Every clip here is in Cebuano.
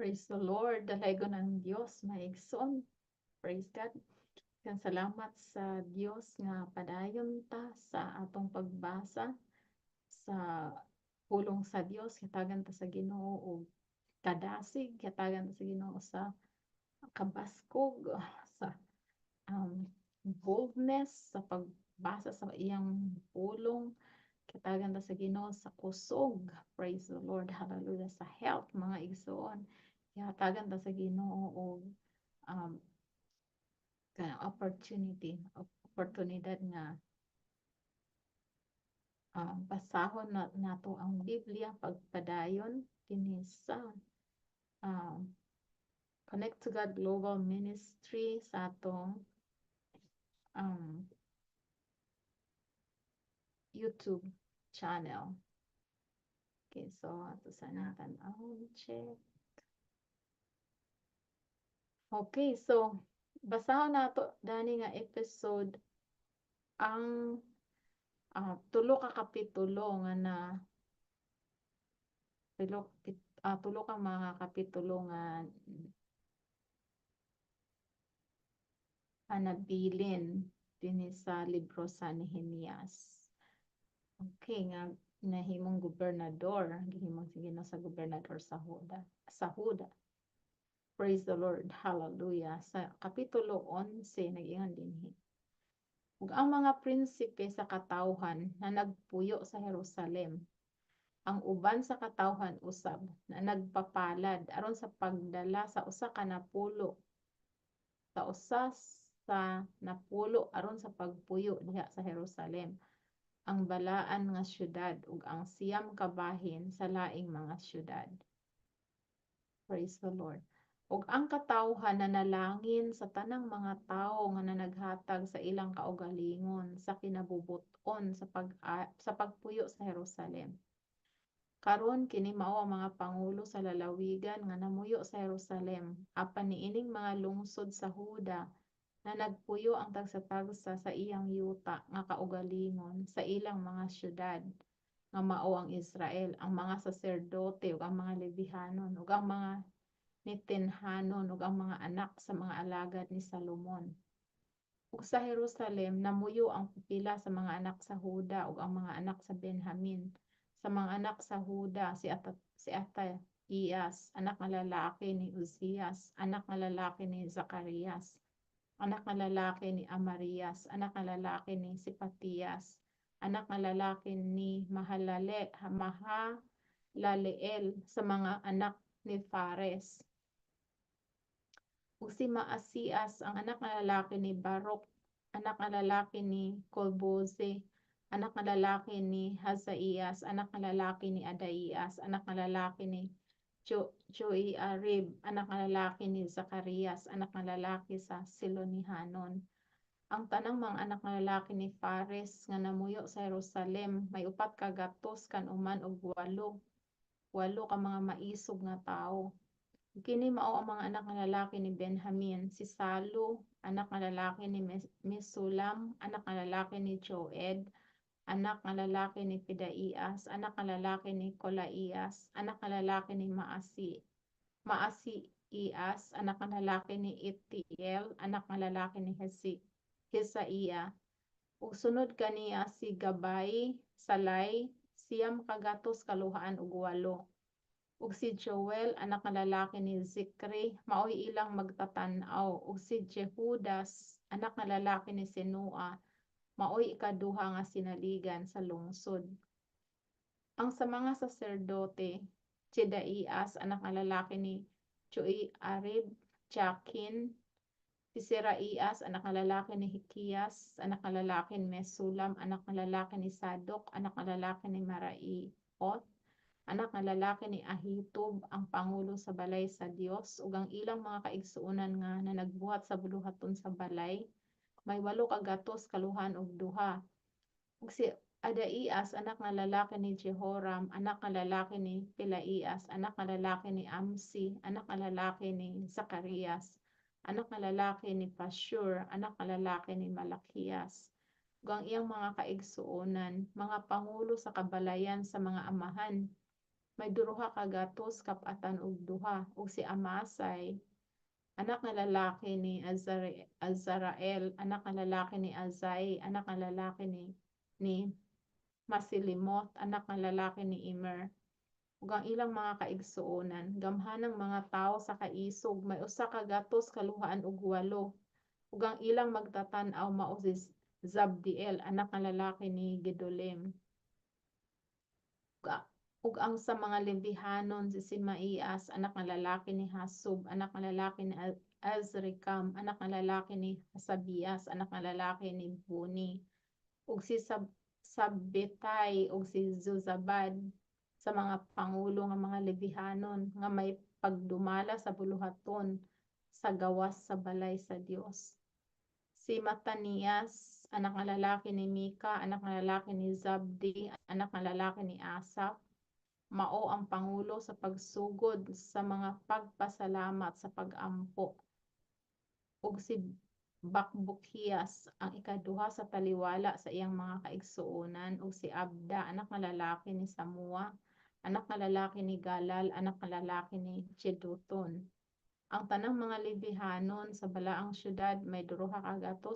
Praise the Lord, dalaygon ang Dios, mga igsoon. Praise God. Yan, salamat sa Dios nga padayon ta sa atong pagbasa sa pulong sa Dios. Hatagan ta sa Ginoo og kadasig, hatagan ta sa Ginoo sa kabaskog, sa boldness sa pagbasa sa iyang pulong. Hatagan ta sa Ginoo sa kusog. Praise the Lord. Hallelujah. Sa health, mga igsoon. Hatagan ta sa Ginoo og kanang opportunity, oportunidad nga basahon na nato ang Biblia pagpadayon dinhi sa Connect to God Global Ministry sa atong YouTube channel. Okay, so ato sa nang tan-awon, check. Okay, so basahon nato dani nga episode ang tulo ka kapitulo nga na tulo tulo ka mga kapitulo nga nabilin dinhi sa libro sa Nehemias. Okay, nga nahimong gobernador, gihimong sige na sa gobernador sa Huda, sa Huda. Praise the Lord. Hallelujah. Sa kapitulo 11 nag-ingon dinhi. Ug ang mga prinsipe sa katawhan na nagpuyo sa Jerusalem, ang uban sa katawhan usab na nagpapalad aron sa pagdala sa usa ka napulo sa usa sa napulo aron sa pagpuyo diha sa Jerusalem, ang balaan nga syudad, ug ang 9 ka bahin sa laing mga syudad. Praise the Lord. Ug ang katawhan nanalangin sa tanang mga tawo nga nanaghatag sa ilang kaugalingon sa kinabubut-on sa pagpuyo sa Jerusalem. Karon kini mao ang mga pangulo sa lalawigan nga namuyo sa Jerusalem, apan niining mga lungsod sa Huda na nagpuyo ang tagsa-tagsa sa iyang yuta nga kaugalingon sa ilang mga syudad, nga mao ang Israel, ang mga saserdote ug ang mga Levihanon ug ang mga Netinhanon ug ang mga anak sa mga alagad ni Salomon. Ug sa Jerusalem namuyo ang pipila sa mga anak sa Huda ug ang mga anak sa Benjamin. Sa mga anak sa Huda, si Ataías, anak nga lalaki ni Uzias, anak nga lalaki ni Zacarias, anak nga lalaki ni Amarias, anak nga lalaki ni Sipatias, anak nga lalaki ni Mahalaleel, sa mga anak ni Fares. Ug si Maasias, ang anak nga lalaki ni Baruch, anak nga lalaki ni Colboze, anak nga lalaki ni Hazaías, anak nga lalaki ni Adaias, anak nga lalaki ni Joiarib, anak nga lalaki ni Zacarias, anak nga lalaki sa Silonihanon. Ang tanang mga anak nga lalaki ni Fares nga namuyo sa Jerusalem may 408 og 8, 8 ka mga maisog nga tawo. Kini mao ang mga anak nga lalaki ni Benjamin: si Salu, anak nga lalaki ni Mesulam, anak nga lalaki ni Joed, anak nga lalaki ni Pedaias, anak nga lalaki ni Colaias, anak nga lalaki ni Maasias, anak nga lalaki ni Itiel, anak nga lalaki ni Hesaia. Ug sunod kaniya si Gabay, Salai, 928. Ug si Joel, anak nga lalaki ni Zikri, maoy ilang magtatan-aw, ug si Jehudas, anak nga lalaki ni Senua, maoy ikaduha nga sinaligan sa lungsod. Ang sa mga saserdote, Jedaias, anak nga lalaki ni Joiarib, Jakin, si Seraias, anak nga lalaki ni Hikias, anak nga lalaki ni Mesulam, anak nga lalaki ni Sadok, anak nga lalaki ni Maraiot, anak nga lalaki ni Ahitub, ang pangulo sa balay sa Dios, ug ang ilang mga kaigsuonan nga nanagbuhat sa buluhaton sa balay, may 802. Ug si Adaias, anak nga lalaki ni Jehoram, anak nga lalaki ni Pelaias, anak nga lalaki ni Amsi, anak nga lalaki ni Zacarias, anak nga lalaki ni Pashur, anak nga lalaki ni Malakias, ug ang iyang mga kaigsuonan, mga pangulo sa kabalayan sa mga amahan, may duha ka gatos kap-atan og duha. Ug si Amasai, anak nga lalaki ni Azarael, anak nga lalaki ni Azai, anak nga lalaki ni Masilimot, anak nga lalaki ni Immer, ug ang ilang mga kaigsuonan, gamhanang mga tawo sa kaisog, may 128, ug ang ilang magtatan-aw mao si Zabdiel, anak nga lalaki ni Gedolim. Ug ang sa mga Levihanon, si Semaias, anak nga lalaki ni Hasub, anak nga lalaki ni Azrikam, anak nga lalaki ni Hasabias, anak nga lalaki ni Buni. Ug si Sabbetay ug si Jozabad sa mga pangulo nga mga Levihanon nga may pagdumala sa buluhaton sa gawas sa balay sa Dios. Si Matanias, anak nga lalaki ni Mika, anak nga lalaki ni Zabdi, anak nga lalaki ni Asaph, mao ang pangulo sa pagsugod sa mga pagpasalamat sa pag-ampo. Ug si Bakbukias ang ikaduha sa taliwala sa iyang mga kaigsuonan, ug si Abda, anak nga lalaki ni Samua, anak nga lalaki ni Galal, anak nga lalaki ni Jeduthun. Ang tanang mga Levihanon sa balaang syudad may 284.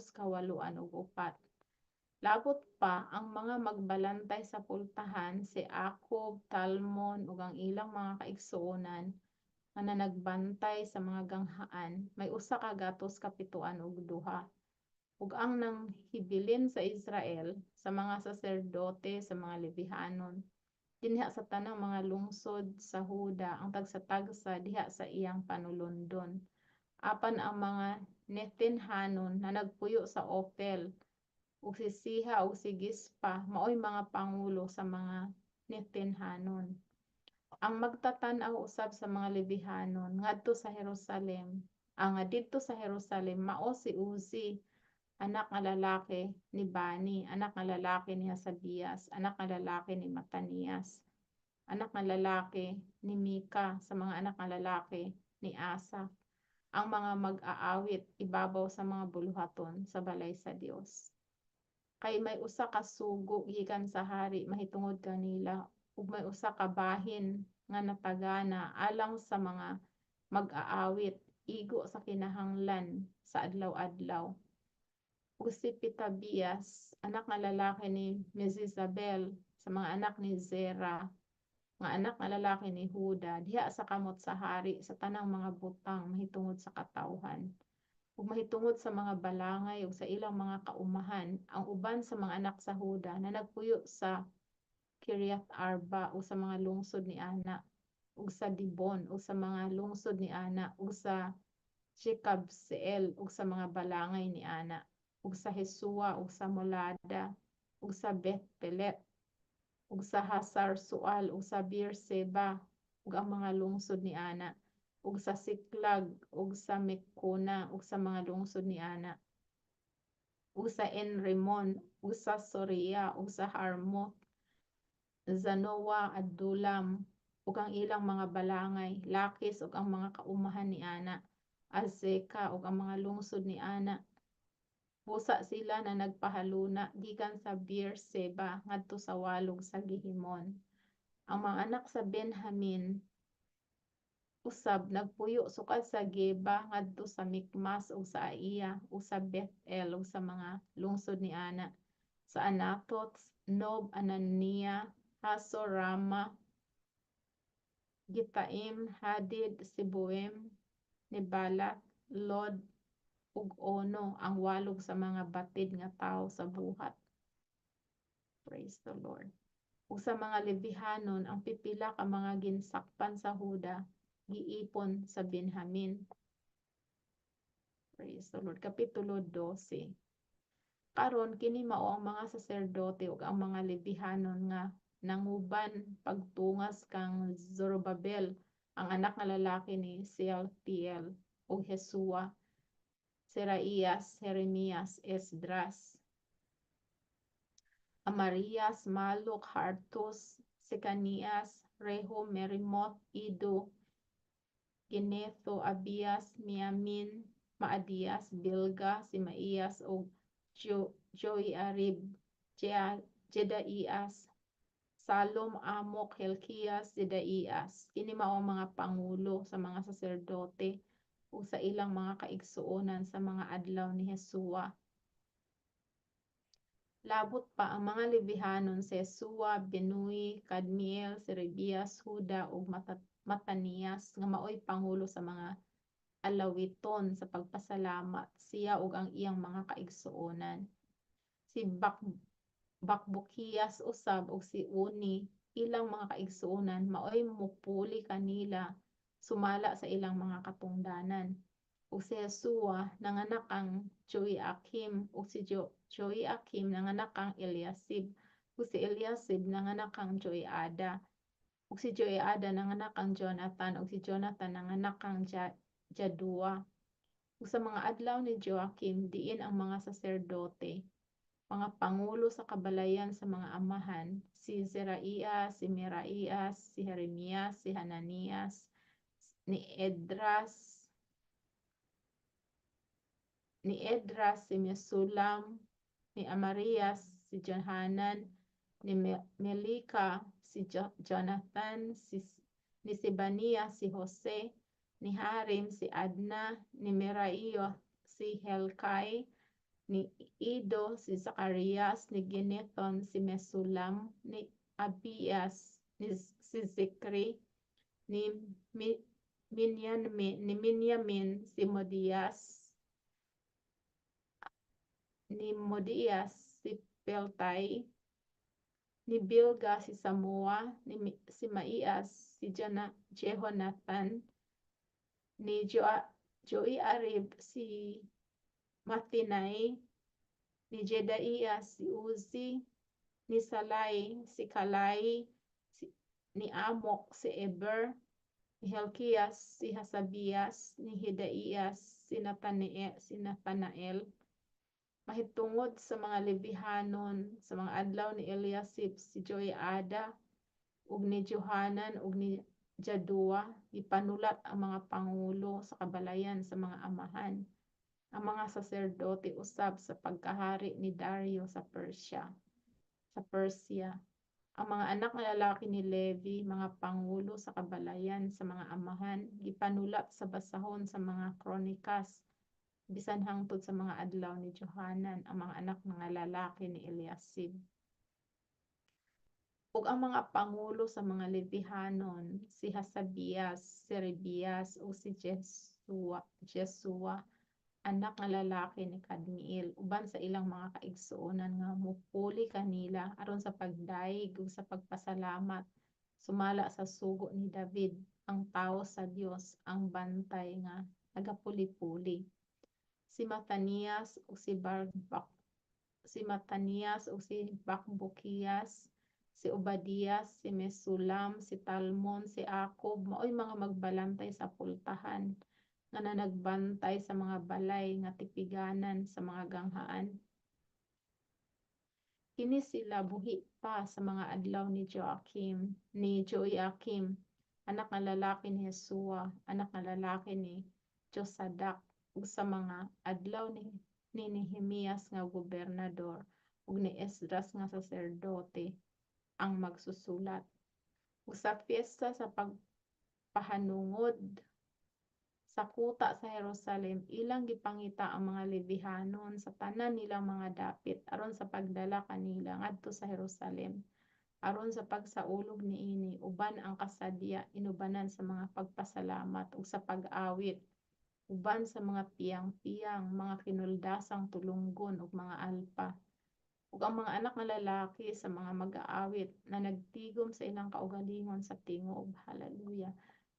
Labot pa ang mga magbalantay sa pultahan, si Akub, Talmon ug ang ilang mga kaigsuonan nga nanagbantay sa mga ganghaan, may 172. Ug ang nanghibilin sa Israel sa mga saserdote, sa mga Levihanon, dinha sa tanang mga lungsod sa Huda, ang tagsa-tagsa diha sa iyang panulondon. Apan ang mga Nethinhanon na nagpuyo sa Ophel, ug si Siha ug si Gispa maoy mga pangulo sa mga Nethinhanon. Ang magtatan-aw usab sa mga Levihanon ngadto sa Jerusalem, ang nga didto sa Jerusalem, mao si Uzi, anak nga lalaki ni Bani, anak nga lalaki ni Hasabias, anak nga lalaki ni Matanias, anak nga lalaki ni Mika, sa mga anak nga lalaki ni Asaph, ang mga mag-aawit ibabaw sa mga buluhaton sa balay sa Dios. Kay may usa ka sugo gikan sa hari mahitungod kanila, ug may usa ka bahin nga natagana alang sa mga mag-aawit igo sa kinahanglan sa adlaw-adlaw. Ug si Petabias, anak nga lalaki ni Mesezabel, sa mga anak ni Zera, nga anak nga lalaki ni Huda, diha sa kamot sa hari sa tanang mga butang mahitungod sa katawhan ug mahitungod sa mga balangay ug sa ilang mga kaumahan. Ang uban sa mga anak sa Huda na nagpuyo sa Kiriath Arba ug sa mga lungsod ni ana, ug sa Dibon ug sa mga lungsod ni ana, ug sa Jekabseel ug sa mga balangay ni ana, ug sa Jesua ug sa Molada ug sa Beth Pelet ug sa Hasar Sual ug sa Beerseba ug ang mga lungsod ni ana, ug sa Siklag ug sa Mecona ug sa mga lungsod ni ana, ug sa En-Rimmon ug sa Soria ug sa Harmuth, Zanoah, Adulam ug ang ilang mga balangay, Lakis ug ang mga kaumahan ni ana, Azeka ug ang mga lungsod ni ana. Busa sila na nagpahaluna gikan sa Beerseba ngadto sa walog sa Gihimon. Ang mga anak sa Benjamin usab nagpuyo sukad sa Geba ngadto sa Mikmas ug sa Aiya ug sa Beth-el ug sa mga lungsod ni ana, sa Anatot, Nob, Anania, Hazor, Rama, Gitaim, Hadid, Seboim, Nebalat, Lod ug Ono, ang walog sa mga batid nga tawo sa buhat. Praise the Lord. Ug sa mga Levihanon, ang pipila ka mga ginsakpan sa Huda giipon sa Benjamin. Praise the Lord. Kapitulo 12. Karon kini mao ang mga saserdote ug ang mga Levihanon nga nanguban pagtungas kang Zorobabel, ang anak nga lalaki ni Sealtiel, ug Jesua, Seraías, Jeremias, Esdras, Amarias, Maluk, Hartus, Secanias, Rehum, Meremoth, Ido, Ginetho, Abias, Miamin, Maadias, Bilga, Semaías ug Joiarib, Jedaias. Salum, Amok, Helkias, Jedaias. Kini mao ang mga pangulo sa mga saserdote ug sa ilang mga kaigsuonan sa mga adlaw ni Jesua. Labot pa ang mga Levihanon si Jesua, Binui, Kadmiel, Serebias, Huda ug Matanias nga maoy pangulo sa mga alawiton sa pagpasalamat, siya ug ang iyang mga kaigsuonan. Si Bakbukias usab ug si Uni, ilang mga kaigsuonan, maoy mopuli kanila sumala sa ilang mga katungdanan. Ug si Jesua nanganak kang Joiakim, ug si Joiakim nanganak kang Eliasib, ug si Eliasib nanganak kang Joiada, ug si Joiada nanganak kang Jonathan, ug si Jonathan nanganak kang Jadua. Ug sa mga adlaw ni Joakim, diin ang mga saserdote, mga pangulo sa kabalayan sa mga amahan, si Zeraias, si Meraias, si Jeremias, si Hananias, ni Edras, si Mesulam, ni Amarias, si Johanan, ni Melika, si Jonathan, ni Sebanias, si Jose, ni Harim, si Adna, ni Meraioth, si Helkai, ni Ido, si Zacarias, ni Gineton, si Mesulam, ni Abias, si Zikri, ni Minyamin, si Modias, ni Modias, si Peltai, ni Bilga, si Samua, ni si Maias, si Jehonathan, ni Joiarib, si Mathinai, ni Jedaias, si Uzi, ni Salai, si Kalai, ni Amok, si Eber, ni Helkias, si Hasabias, ni Hidaias, si Nathanael. Mahitungod sa mga Levihanon sa mga adlaw ni Eliasib, si Joiada, ug ni Johanan ug ni Jadua, gipanulat ang mga pangulo sa kabalayan sa mga amahan, ang mga saserdote usab sa pagkahari ni Dario sa Persia. Sa Persia. Ang mga anak nga lalaki ni Levi, mga pangulo sa kabalayan sa mga amahan, gipanulat sa basahon sa mga kronikas bisan hangtod sa mga adlaw ni Johanan, ang mga anak nga lalaki ni Eliasib. Ug ang mga pangulo sa mga Levihanon, si Hasabias, si Rebias ug si Jesua, anak nga lalaki ni Kadmiel, uban sa ilang mga kaigsuonan nga mopuli kanila aron sa pagdayeg ug sa pagpasalamat sumala sa sugo ni David, ang tawo sa Dios, ang bantay nga nagapuli-puli. Si Matanias ug si Bakbukias, si Obadias, si Mesulam, si Talmon, si Akob, maoy mga magbalantay sa pultahan nga nanagbantay sa mga balay nga tipiganan sa mga ganghaan. Kini sila buhi pa sa mga adlaw ni Joiakim, anak nga lalaki ni Jesua, anak nga lalaki ni Josadak, ug sa mga adlaw ni Nehemias nga gobernador ug ni Esdras nga saserdote ang magsusulat. Ug sa fiesta sa pagpahanungod sa kuta sa Jerusalem, ilang gipangita ang mga Levihanon sa tanan nilang mga dapit aron sa pagdala kanila ngadto sa Jerusalem aron sa pagsaulog niini uban ang kasadya inubanan sa mga pagpasalamat ug sa pag-awit uban sa mga piyang-piyang, mga kinuldasang tulunggon ug mga alpa. Ug ang mga anak nga lalaki sa mga mag-aawit na nagtigom sa ilang kaugalingon sa tingog. Hallelujah.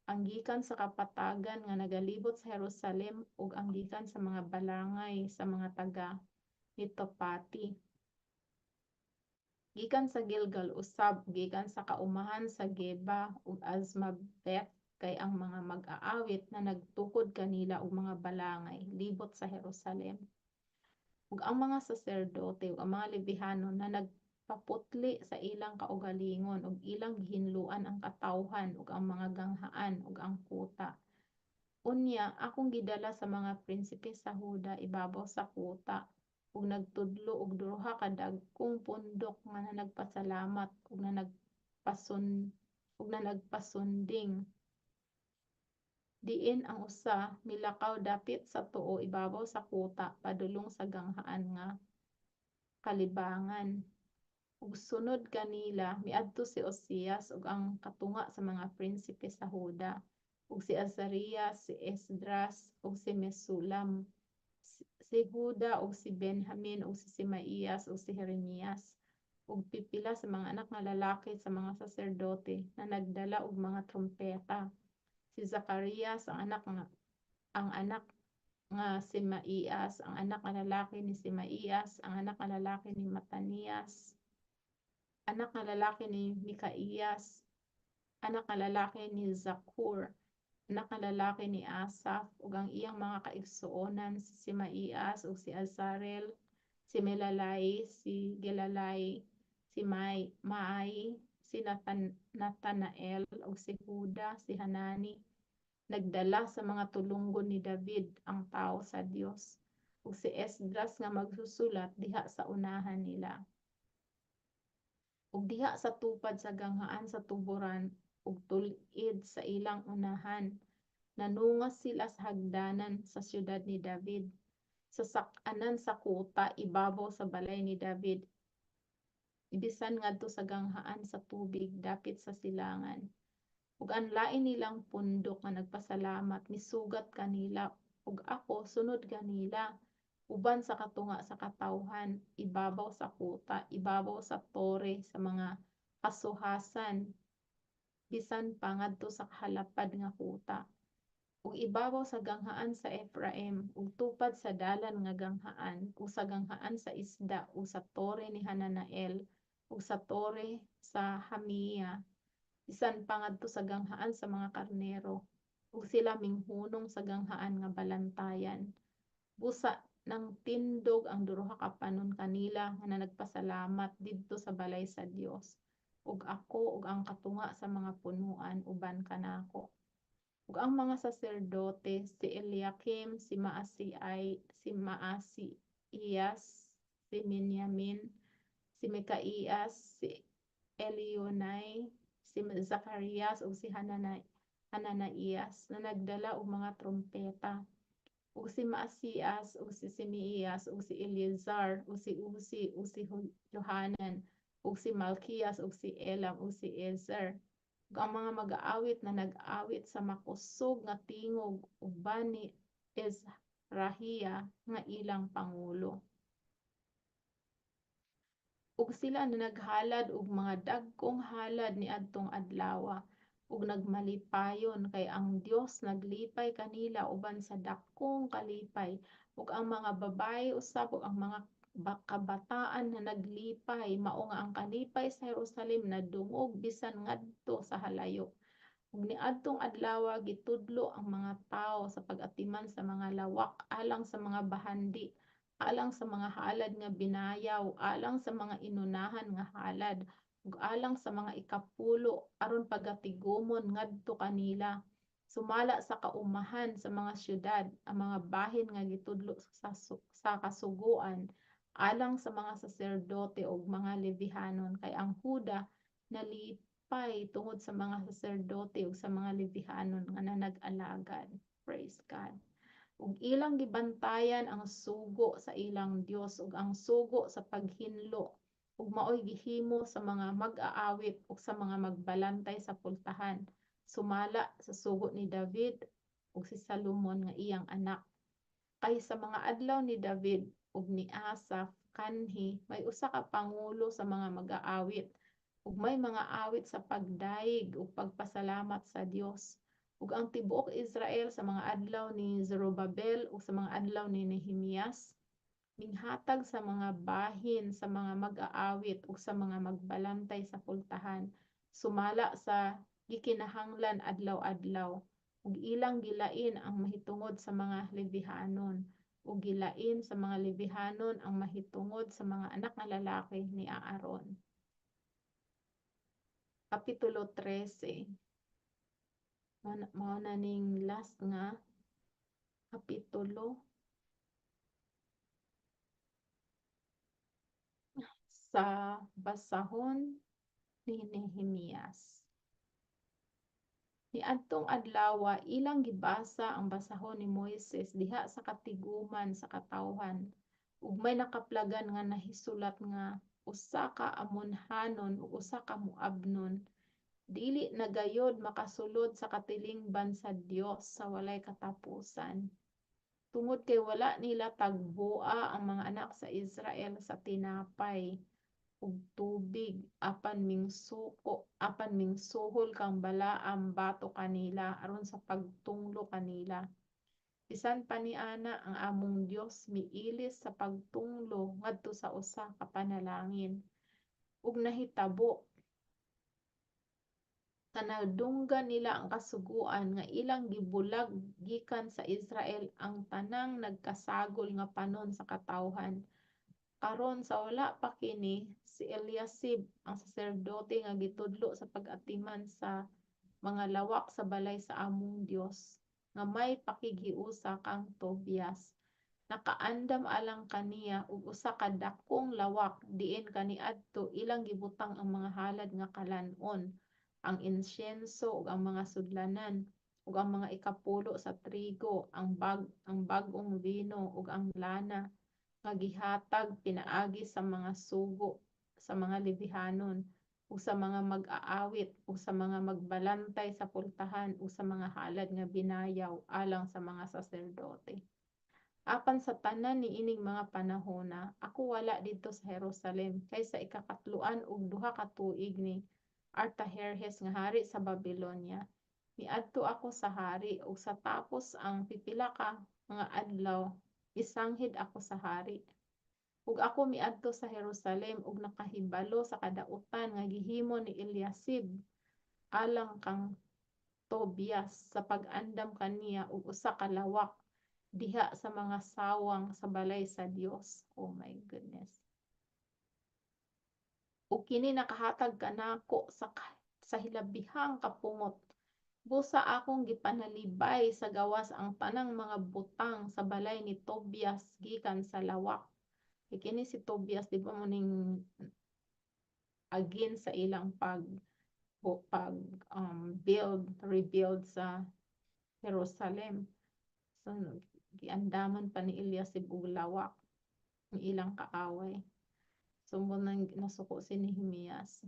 Ang gikan sa kapatagan nga nagalibot sa Jerusalem ug ang gikan sa mga balangay sa mga taga Netopati. Gikan sa Gilgal usab, gikan sa kaumahan sa Geba ug Azmaveth, kay ang mga mag-aawit na nagtukod kanila og mga balangay libot sa Jerusalem. Ug ang mga saserdote ug ang mga Levihanon na nagpaputli sa ilang kaugalingon ug ilang gihinloan ang katawhan ug ang mga ganghaan ug ang kuta. Unya akong gidala sa mga prinsipe sa Huda ibabaw sa kuta ug nagtudlo og duha ka dagkong pundok nga nagpasalamat ug nagpasun ug nanagpasunding, diin ang usa milakaw dapit sa tuo ibabaw sa kuta padulong sa ganghaan nga Kalibangan. Ug sunod kanila miadto si Ozias ug ang katunga sa mga prinsipe sa Huda, ug si Azarias, si Esdras ug si Mesulam, si Huda ug si Benjamin ug si Semaías ug si Jeremias, ug pipila sa mga anak nga lalaki sa mga saserdote na nagdala og mga trumpeta, si Zacarias, ang anak nga Semaías, ang anak nga lalaki ni Semaías, ang anak nga lalaki ni Matanias, anak nga lalaki ni Micaías, anak nga lalaki ni Zaccur, anak nga lalaki ni Asaph, ug ang iyang mga kaigsuonan, si Semaías ug si Azarel, si Melalai, si Gilalai, si Maai, si Nathanael ug si Huda, si Hanani, nagdala sa mga tulunggon ni David ang tawo sa Dios, ug si Esdras nga magsusulat diha sa unahan nila. Ug diha sa tupad sa ganghaan sa tuboran ug tul-id sa ilang unahan, nanungas sila sa hagdanan sa siyudad ni David, sa sak-anan sa kuta ibabaw sa balay ni David, bisan ngadto sa ganghaan sa tubig dapit sa silangan. Ug ang lain nilang pundok nga nagpasalamat misugat kanila, ug ako sunod kanila uban sa katunga sa katawhan ibabaw sa kuta, ibabaw sa tore sa mga kasuhasan, bisan pa ngadto sa kahalapad nga kuta, ug ibabaw sa ganghaan sa Efraim, ug tupad sa dalan nga ganghaan, ug sa ganghaan sa isda, ug sa tore ni Hananael, ug sa tore sa Hamia, bisan pa ngadto sa ganghaan sa mga karnero, ug sila minghunong sa ganghaan nga balantayan. Busa nang tindog ang duha ka panon kanila nga nagpasalamat didto sa balay sa Dios, ug ako ug ang katunga sa mga punuan uban kanako. Ug ang mga saserdote, si Eliakim, si Maasias, si Miniamin, si Micaías, si Elioenai, si Zacarias ug si Hananaías na nagdala og mga trumpeta, ug si Maasias ug si Semias ug si Eleazar ug si Uzi ug si Johanan ug si Malkias ug si Elam ug si Ezer, ug ang mga mag-aawit na nag-awit sa makusog nga tingog uban ni Ezrahia nga ilang pangulo. Ug sila na naghalad og mga dagkong halad niadtong adlawa ug nagmalipayon kay ang Dios naglipay kanila uban sa dakong kalipay, ug ang mga babaye usab ug ang mga kabataan na naglipay, mao nga ang kalipay sa Jerusalem nadungog bisan ngadto sa halayo. Ug niadtong adlawa gitudlo ang mga tawo sa pag-atiman sa mga lawak alang sa mga bahandi, alang sa mga halad nga binayaw, alang sa mga inunahan nga halad, ug alang sa mga ikapulo aron pagatigumon ngadto kanila sumala sa kaumahan sa mga syudad ang mga bahin nga gitudlo sa kasuguan alang sa mga saserdote ug mga Levihanon, kay ang Huda nalipay tungod sa mga saserdote ug sa mga Levihanon nga nanag-alagad. Praise God. Ug ilang gibantayan ang sugo sa ilang Dios ug ang sugo sa paghinlo, ug maoy gihimo sa mga mag-aawit ug sa mga magbalantay sa pultahan sumala sa sugo ni David ug si Salomon nga iyang anak. Kay sa mga adlaw ni David ug ni Asaph kanhi may usa ka pangulo sa mga mag-aawit, ug may mga awit sa pagdayeg ug pagpasalamat sa Dios. Ug ang tibuok Israel sa mga adlaw ni Zorobabel ug sa mga adlaw ni Nehemias minghatag sa mga bahin sa mga mag-aawit ug sa mga magbalantay sa pultahan sumala sa gikinahanglan adlaw-adlaw, ug ilang gilain ang mahitungod sa mga Levihanon, ug gilain sa mga Levihanon ang mahitungod sa mga anak nga lalaki ni Aaron. Kapitulo 13. Mao na ning last nga kapitulo sa basahon. Ni Nehemias. Niadtong adlawa ilang gibasa ang basahon ni Moises diha sa katiguman sa katawhan, ug may nakaplagan nga nahisulat nga usa ka Ammonhanon ug usa ka Moabnon dili na gayod makasulod sa katilingban sa Dios sa walay katapusan, tungod kay wala nila tagboa ang mga anak sa Israel sa tinapay ug tubig apan mingsuko apan mingsuhol kang Balaam batok kanila aron sa pagtunglo kanila. Bisan pa niana ang among Dios miilis sa pagtunglo ngadto sa usa ka panalangin. Ug nahitabo sa nadunggan nila ang kasuguan nga ilang gibulag gikan sa Israel ang tanang nagkasagol nga panon sa katawhan. Karon sa wala pa kini, si Eliasib ang saserdote nga gitudlo sa pag-atiman sa mga lawak sa balay sa among Dios, nga may pakighiusa kang Tobias, nakaandam alang kaniya og usa ka dakong lawak diin kaniadto ilang gibutang ang mga halad nga kalan-on, ang insyenso ug ang mga sudlanan ug ang mga ikapulo sa trigo, ang bag-ong bino ug ang lana nga gihatag pinaagi sa mga sugo sa mga Levihanon ug sa mga mag-aawit ug sa mga magbalantay sa pultahan ug sa mga halad nga binayaw alang sa mga saserdote. Apan sa tanan niining mga panahona, ako wala didto sa Jerusalem, kay sa ikakatloan ug duha ka tuig ni Artaherhes nga hari sa Babylonia, miadto ako sa hari, ug sa tapos ang pipila ka mga adlaw misanghid ako sa hari. Ug ako miadto sa Jerusalem ug nakahibalo sa kadautan nga gihimo ni Eliasib alang kang Tobias sa pag-andam kaniya og usa ka lawak diha sa mga sawang sa balay sa Dios. Oh my goodness. Ug kini nakahatag kanako sa hilabihang kapungot. Busa akong gipanalibay sa gawas ang tanang mga butang sa balay ni Tobias gikan sa lawak. Kay kini si Tobias, di ba, mo ning again sa ilang pag pag build rebuild sa Jerusalem. So giandaman pa ni Eliasib og lawak ang ilang kaaway. So mo nang nasuko si Nehemias.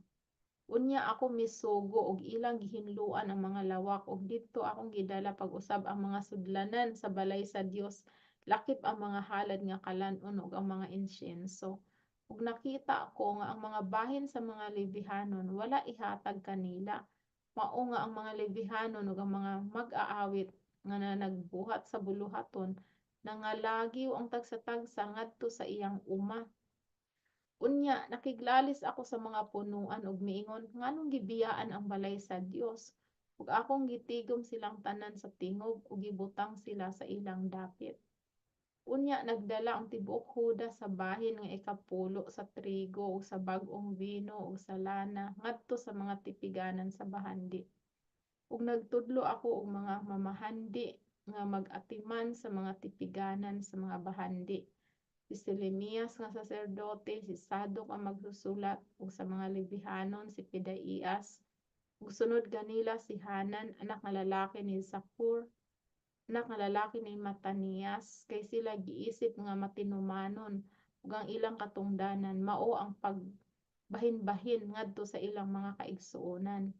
Unya ako misugo og ilang gihinluan ang mga lawak, ug didto akong gidala pag-usab ang mga sudlanan sa balay sa Dios, lakip ang mga halad nga kalan-on ug ang mga insyenso. Ug nakita ko nga ang mga bahin sa mga Levihanon wala ihatag kanila. Mao nga ang mga Levihanon ug ang mga mag-aawit nga nagbuhat sa buluhaton nangalagiw ang tagsa-tagsa ngadto sa iyang uma. Unya nakiglalis ako sa mga punuan ug miingon, "Nganong gibiyaan ang balay sa Dios?" Ug akong gitigom silang tanan sa tingog ug gibutang sila sa ilang dapit. Unya nagdala ang tibuok Huda sa bahin nga ikapulo sa trigo ug sa bag-ong bino ug sa lana ngadto sa mga tipiganan sa bahandi. Ug nagtudlo ako og mga mamahandi nga mag-atiman sa mga tipiganan sa mga bahandi. Si Selemias nga saserdote, si Sadok ang magsusulat, ug sa mga Levihanon si Pedaias. Ug sunod kanila si Hanan, anak nga lalaki ni Zakur, anak nga lalaki ni Matanias, kay sila giisip nga matinumanon ug ang ilang katungdanan mao ang pagbahin-bahin ngadto sa ilang mga kaigsuonan.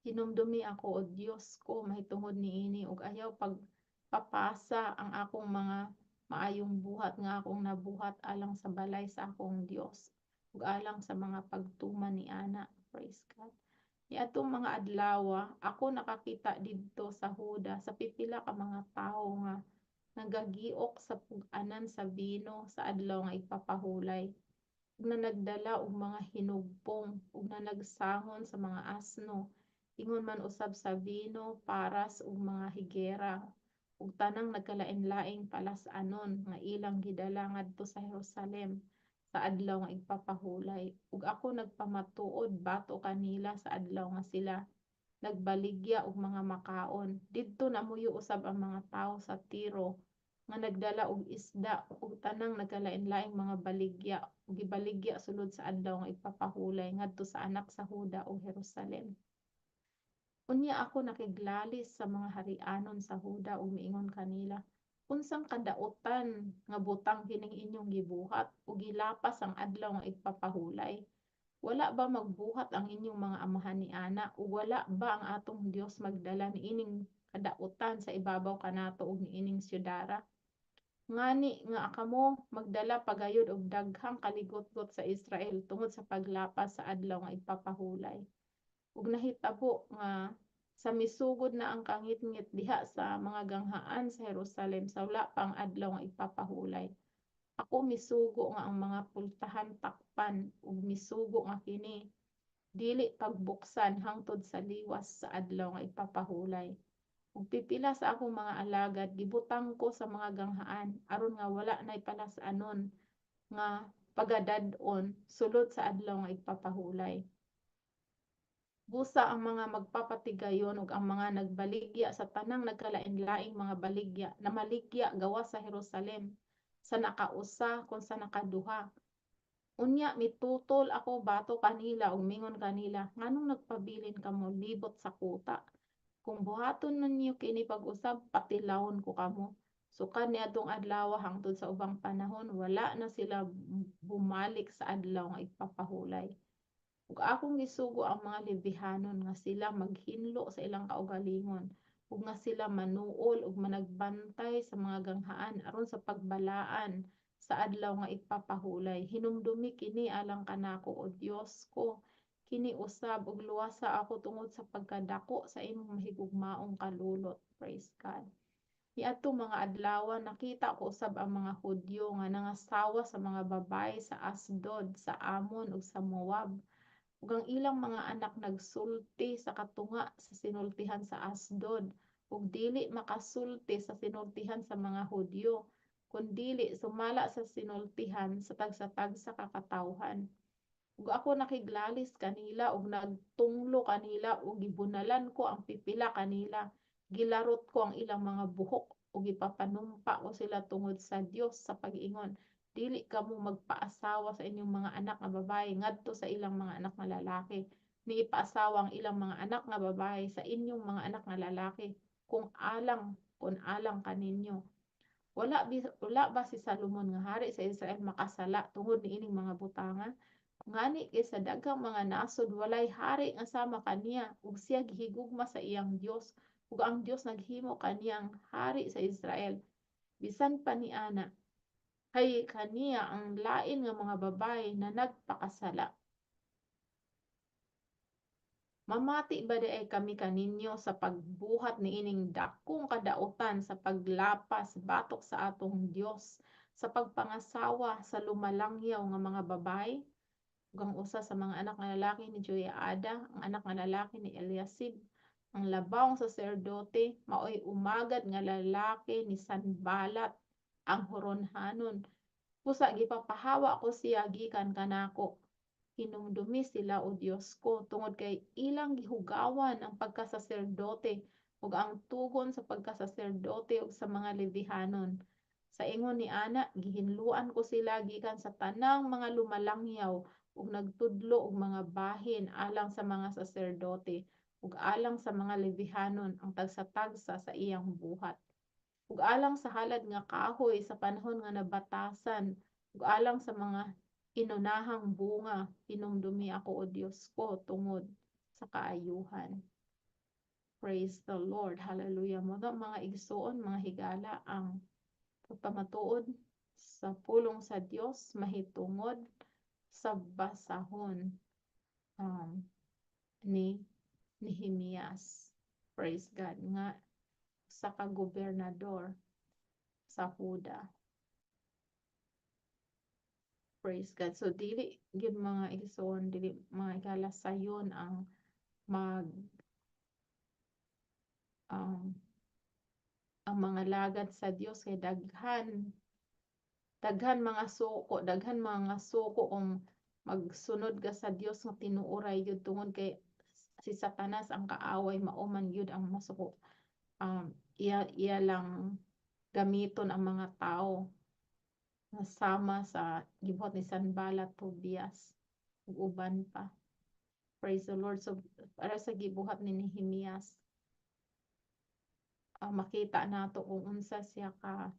Hinumdumi ako, O Dios ko, mahitungod niini ug ayaw pagpapasa ang akong mga maayong buhat nga akong nabuhat alang sa balay sa akong Dios ug alang sa mga pagtuman niana. Praise God. Niadtong mga adlawa, ako nakakita didto sa Huda sa pipila ka mga tawo nga nagagiok sa pug-anan sa bino sa adlaw nga igpapahulay, ug na nagdala og mga hinugpong ug na nagsangon sa mga asno, ingon man usab sa bino, paras ug mga higera ug tanang nagkalain-laing palas-anon nga ilang gidala ngadto sa Jerusalem sa adlaw nga igpapahulay. Ug ako nagpamatuod batok kanila sa adlaw nga sila nagbaligya og mga makaon. Didto namuyo usab ang mga tawo sa Tiro Nga nagdala og isda ug tanang nagkalain-laing mga baligya ug gibaligya sulod sa adlaw nga igpapahulay ngadto sa anak sa Huda ug Jerusalem. Unya ako nakiglalis sa mga harianon sa Huda ug miingon kanila, "Unsang kadautan nga butang kining inyong gibuhat ug gilapas ang adlaw nga igpapahulay? Wala ba magbuhat ang inyong mga amahan niana ug wala ba ang atong Dios magdala niining kadautan sa ibabaw kanato ug niining syudara? Ngani nga kamo magdala pagayod og daghang kaligotgot sa Israel tungod sa paglapas sa adlaw nga igpapahulay." Ug nahitabo nga sa misugod na ang kangitngit diha sa mga ganghaan sa Jerusalem sa wala pa ang adlaw nga igpapahulay, ako misugo nga ang mga pultahan takpan ug misugo nga kini dili pagbuksan hangtod sa liwas sa adlaw nga igpapahulay. Ug pipila sa akong mga alagad gibutang ko sa mga ganghaan aron nga wala nay palas-anon nga pagadad-on sulod sa adlaw nga igpapahulay. Busa ang mga magpapatigayon ug ang mga nagbaligya sa tanang nagkalain-laing mga baligya namaligya gawas sa Jerusalem sa nakausa kon sa nakaduha. Unya mitutol ako batok kanila ug mingon kanila, 'Nganong nagpabilin kamo libot sa kuta? Kung buhaton ninyo kini pag-usab, patilawon ko kamo.' Sukad niadtong adlaw hangtod sa ubang panahon wala na sila bumalik sa adlaw nga igpapahulay. Ug akong gisugo ang mga Levihanon nga sila maghinlo sa ilang kaugalingon ug nga sila manuol ug managbantay sa mga ganghaan aron sa pagbalaan sa adlaw nga igpapahulay. Hinumdumi kini alang kanako, O Dios ko, kini usab ug luwasa ako tungod sa pagkadako sa imong mahigugmaong kalulot." Praise God. Niadtong mga adlaw nakita ko usab ang mga Hudyo nga nangasawa sa mga babaye sa Asdod, sa Amon ug sa Moab. Ug ang ilang mga anak nagsulti sa katunga sa sinultihan sa Asdod ug dili makasulti sa sinultihan sa mga Hudyo, kun dili sumala sa sinultihan sa tagsa-tagsa ka katawhan. Ug ako nakiglalis kanila ug nagtunglo kanila ug gibunalan ko ang pipila kanila. Gilarot ko ang ilang mga buhok ug gipapanumpa ko sila tungod sa Dios sa pag-ingon, 'Dili kamo magpaasawa sa inyong mga anak nga babaye ngadto sa ilang mga anak nga lalaki, ni ipaasawa ang ilang mga anak nga babaye sa inyong mga anak nga lalaki kung alang kaninyo. Wala ba si Salomon nga hari sa Israel makasala tungod niining mga butanga? Ngani kay sa daghang mga nasod walay hari nga sama kaniya ug siya gihigugma sa iyang Dios ug ang Dios naghimo kaniyang hari sa Israel. Bisan pa niana kay kaniya ang lain nga mga babaye na nagpakasala. Mamati ba diay kami kaninyo sa pagbuhat niining dakong kadautan sa paglapas batok sa atong Dios sa pagpangasawa sa lumalangyaw nga mga babaye?" Ug ang usa sa mga anak nga lalaki ni Joiada, ang anak nga lalaki ni Eliasib, ang labawng saserdote, maoy umagad nga lalaki ni Sanbalat ang Horonhanon. Busa gipapahawa ko siya gikan kanako. Hinumdumi sila, O Dios ko, tungod kay ilang gihugawan ang pagkasaserdote ug ang tugon sa pagkasaserdote ug sa mga Levihanon. Sa ingon ni ana gihinluan ko sila gikan sa tanang mga lumalangyaw ug nagtudlo og mga bahin alang sa mga saserdote ug alang sa mga Levihanon, ang tagsa-tagsa sa iyang buhat, ug alang sa halad nga kahoy sa panahon nga nabatasan ug alang sa mga inunahang bunga. Hinumdumi ako, O Dios ko, tungod sa kaayuhan." Praise the Lord. Hallelujah. Mao na, mga igsuon, mga higala, ang pagpamatuod sa pulong sa Dios mahitungod sa basahon ni Nehemias. Praise God, nga sa ka-gobernador sa Huda. Praise God. So dili gyud, mga igsoon, dili, mga higala, sayon ang mga lagad sa Dios kay daghan daghan mga suko, daghan mga suko kung magsunod ka sa Dios nga tinuoray gyud, tungod kay si Satanas, ang kaaway, mao man gyud ang masuko, iya iya lang. gamiton ang mga tao nga sama sa gibuhat ni Sanballat, Tobias ug uban pa. Praise the Lord. So para sa gibuhat ni Nehemias, makita nato kung unsa siya ka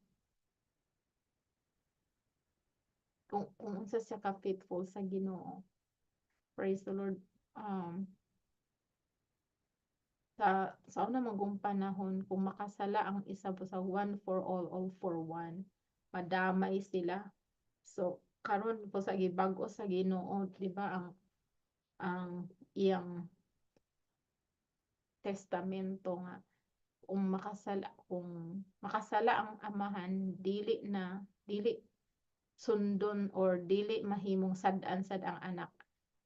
kung unsa siya ka faithful sa Ginoo. Praise the Lord. Sa una man panahon, kung makasala ang isa sa one for all for one, madamay sila. So karon po sa gibag-o sa Ginoo, di ba, ang iyang testamento nga kung makasala ang amahan, dili na dili sundon or dili mahimong sad-an sad ang anak.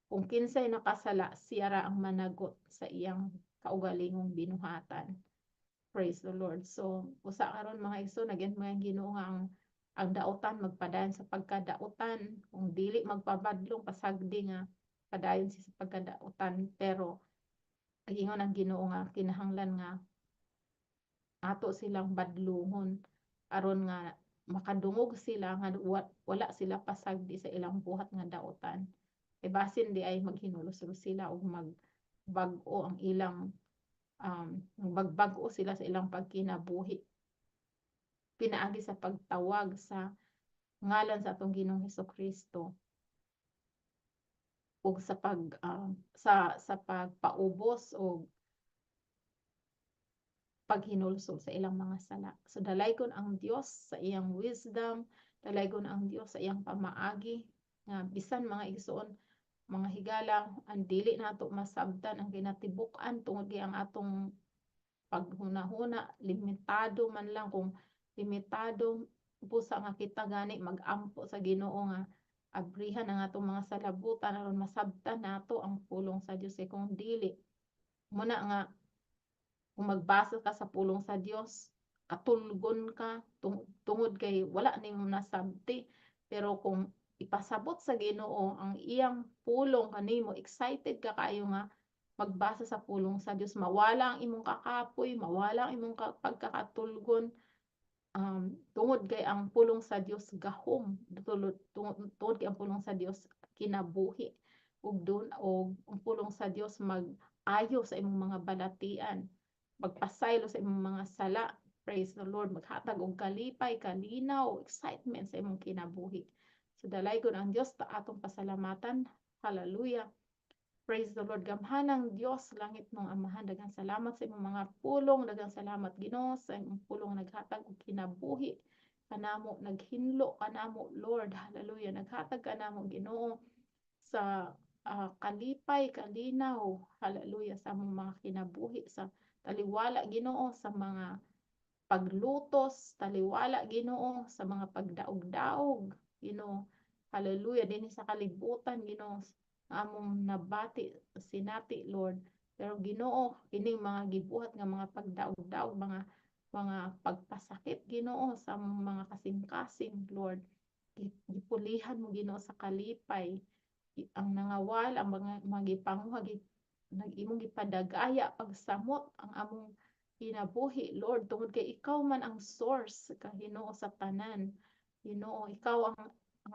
Kung kinsay nakasala, siya ra ang managot sa iyang kaugalingong binuhatan. Praise the Lord. So usa karon, mga igsoon, nagyan mo ang Ginoo nga ang dautan magpadayon sa pagkadautan. Kung dili magpabadlong, pasagdi nga padayon siya sa pagkadautan, pero ingon ang Ginoo nga kinahanglan nga ato silang badlungon aron nga makadungog sila nga wala sila pasagdi sa ilang buhat nga dautan. E basin di ay maghinulsol sila ug magbag-o ang ilang magbag-o sila sa ilang pagkinabuhi pinaagi sa pagtawag sa ngalan sa atong Ginoong Hesukristo ug sa pagpaubos og paghinulsol sa ilang mga sala. So dalaygon ang Dios sa iyang wisdom, dalaygon ang Dios sa iyang pamaagi nga bisan, mga igsoon, mga higala, ang dili nato masabtan ang kinatibuk-an tungod kay ang atong paghunahuna limitado man lang. Kung limitado, busa nga kita gani mag-ampo sa Ginoo nga abrihan ang atong mga salabutan aron masabtan nato ang pulong sa Dios. Kay kung dili muna nga kung magbasa ka sa pulong sa Dios, katulgon ka tungod kay wala nimo nasabti. Pero kung ipasabot sa Ginoo ang iyang pulong kanimo, excited ka kaayo nga magbasa sa pulong sa Dios, mawala ang imong kakapoy, mawala ang imong pagkakatulgon tungod kay ang pulong sa Dios gahom, tungod kay ang pulong sa Dios kinabuhi ug dun og ang pulong sa Dios mag-ayo sa imong mga balatian, magpasaylo sa imong mga sala. Praise the Lord. Maghatag og kalipay, kalinaw, excitement sa imong kinabuhi. So dalaygon ang Dios ta atong pasalamatan. Hallelujah. Praise the Lord. Gamhanang Dios, langit nung Amahan, daghang salamat sa imong mga pulong, daghang salamat, Ginoo, sa imong pulong naghatag og kinabuhi kanamo, naghinlo kanamo, Lord. Hallelujah. Naghatag kanamo, Ginoo, sa kalipay, kalinaw. Hallelujah, sa among mga kinabuhi, sa taliwala, Ginoo, sa mga paglutos, taliwala, Ginoo, sa mga pagdaog-daog, Ginoo. Hallelujah, dinhi sa kalibutan, Ginoo, among nabati, sinati, Lord. Pero Ginoo, kining mga gibuhat nga mga pagdaog-daog, mga pagpasakit, Ginoo, sa among mga kasing-kasing, Lord. Gipulihan mo, Ginoo, sa kalipay. Ang nangawal, ang mga gipanguha, nag imong gipadagaya pagsamot ang among kinabuhi, Lord, tungod kay ikaw man ang source ka, Ginoo, sa tanan. Ginoo, ikaw ang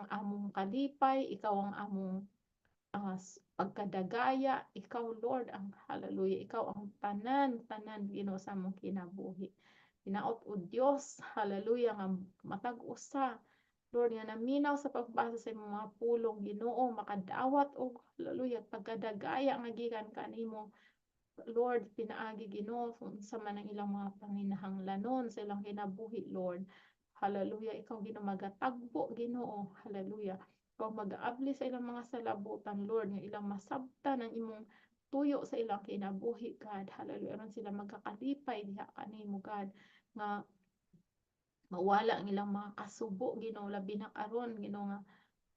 among kalipay, ikaw ang among pagkadagaya, ikaw, Lord, ang hallelujah, ikaw ang tanan, tanan, Ginoo, sa among kinabuhi. Hinaot o Dios, hallelujah, nga matag usa, Lord, nga naminaw sa pagbasa sa imong mga pulong, Ginoo, makadawat og hallelujah pagkadagaya nga gikan kanimo, Lord, pinaagi, Ginoo, kung unsa man ang ilang mga panginahanglanon sa ilang kinabuhi, Lord. Hallelujah, ikaw, Ginoo, magatagbo, Ginoo, hallelujah. Ikaw magaabli sa ilang mga salabutan, Lord, nga ilang masabtan ang imong tuyo sa ilang kinabuhi, God. Hallelujah. Aron sila magkakalipay diha kanimo, God, nga mawala ang ilang mga kasubo, Ginoo, labi na karon, Ginoo, nga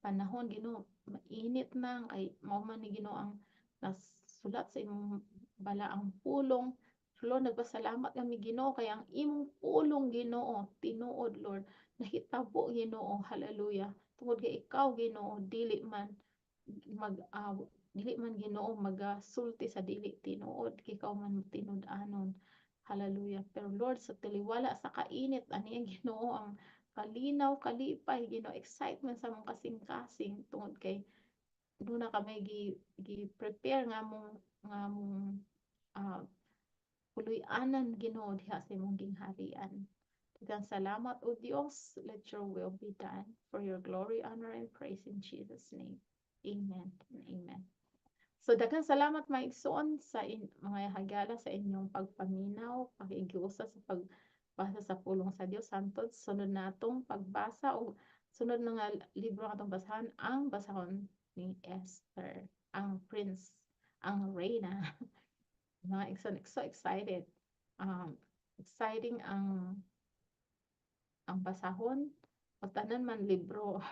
panahon, Ginoo, mainit na kay mao man ni, Ginoo, ang nasulat sa imong balaang pulong. Lord, nagpasalamat kami, Ginoo, kay ang imong pulong, Ginoo, tinuod, Lord, nahitabo, Ginoo, hallelujah. Tungod kay ikaw, Ginoo, dili man, Ginoo, magasulti sa dili tinuod, ikaw man tinud-anon. Hallelujah. Pero Lord, sa taliwala sa kainit ani, Ginoo, ang kalinaw, kalipay, Ginoo, excitement sa among kasing-kasing tungod kay duna kami gi prepare nga among puloy-anan, Ginoo, diha sa imong gingharian. Daghang salamat, O Dios. Let your will be done for your glory, honor, and praise in Jesus' name. Amen and amen. So daghang salamat, mga igsoon, sa mga higala sa inyong pagpaminaw, pakikiusa sa pagbasa sa pulong sa Dios. Hantod sunod natong pagbasa o sunod na nga libro atong basahan, ang basahon ni Esther, ang prince, ang reyna. Mga igsoon, so excited. Exciting ang basahon o tanan man libro,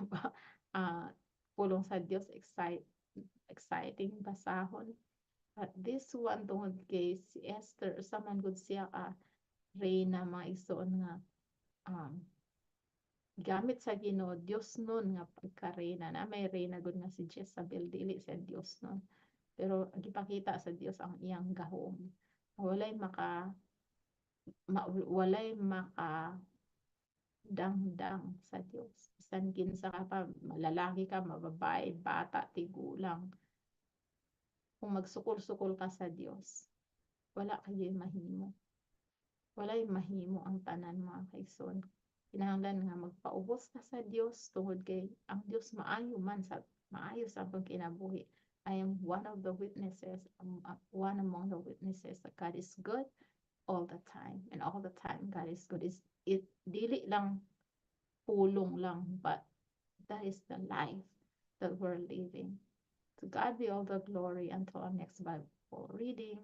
pulong sa Dios, exciting basahon. But this one, tungod kay si Esther, usa man gud siya ka reyna, mga igsoon, nga gamit sa Ginoo, Dios nun nga pagkareyna na may reyna gud nga si Jezebel, dili siya Dios nun. Pero gipakita sa Dios ang iyang gahom. Walay maka dangdang sa Dios. Bisan kinsa ka pa, malalaki ka, mababae, bata, tigulang. Kung magsukol-sukol ka sa Dios, wala kayo'y mahimo. Walay mahimo ang tanan, mga kaigsoon. Kinahanglan nga magpaubos ka sa Dios tungod kay ang Dios maayo man sa maayo sa atong kinabuhi. I am one of the witnesses, one among the witnesses that God is good all the time. And all the time God is good. Is it dili lang pulong lang, but that is the life that we're living. To God be all the glory. Until our next Bible reading.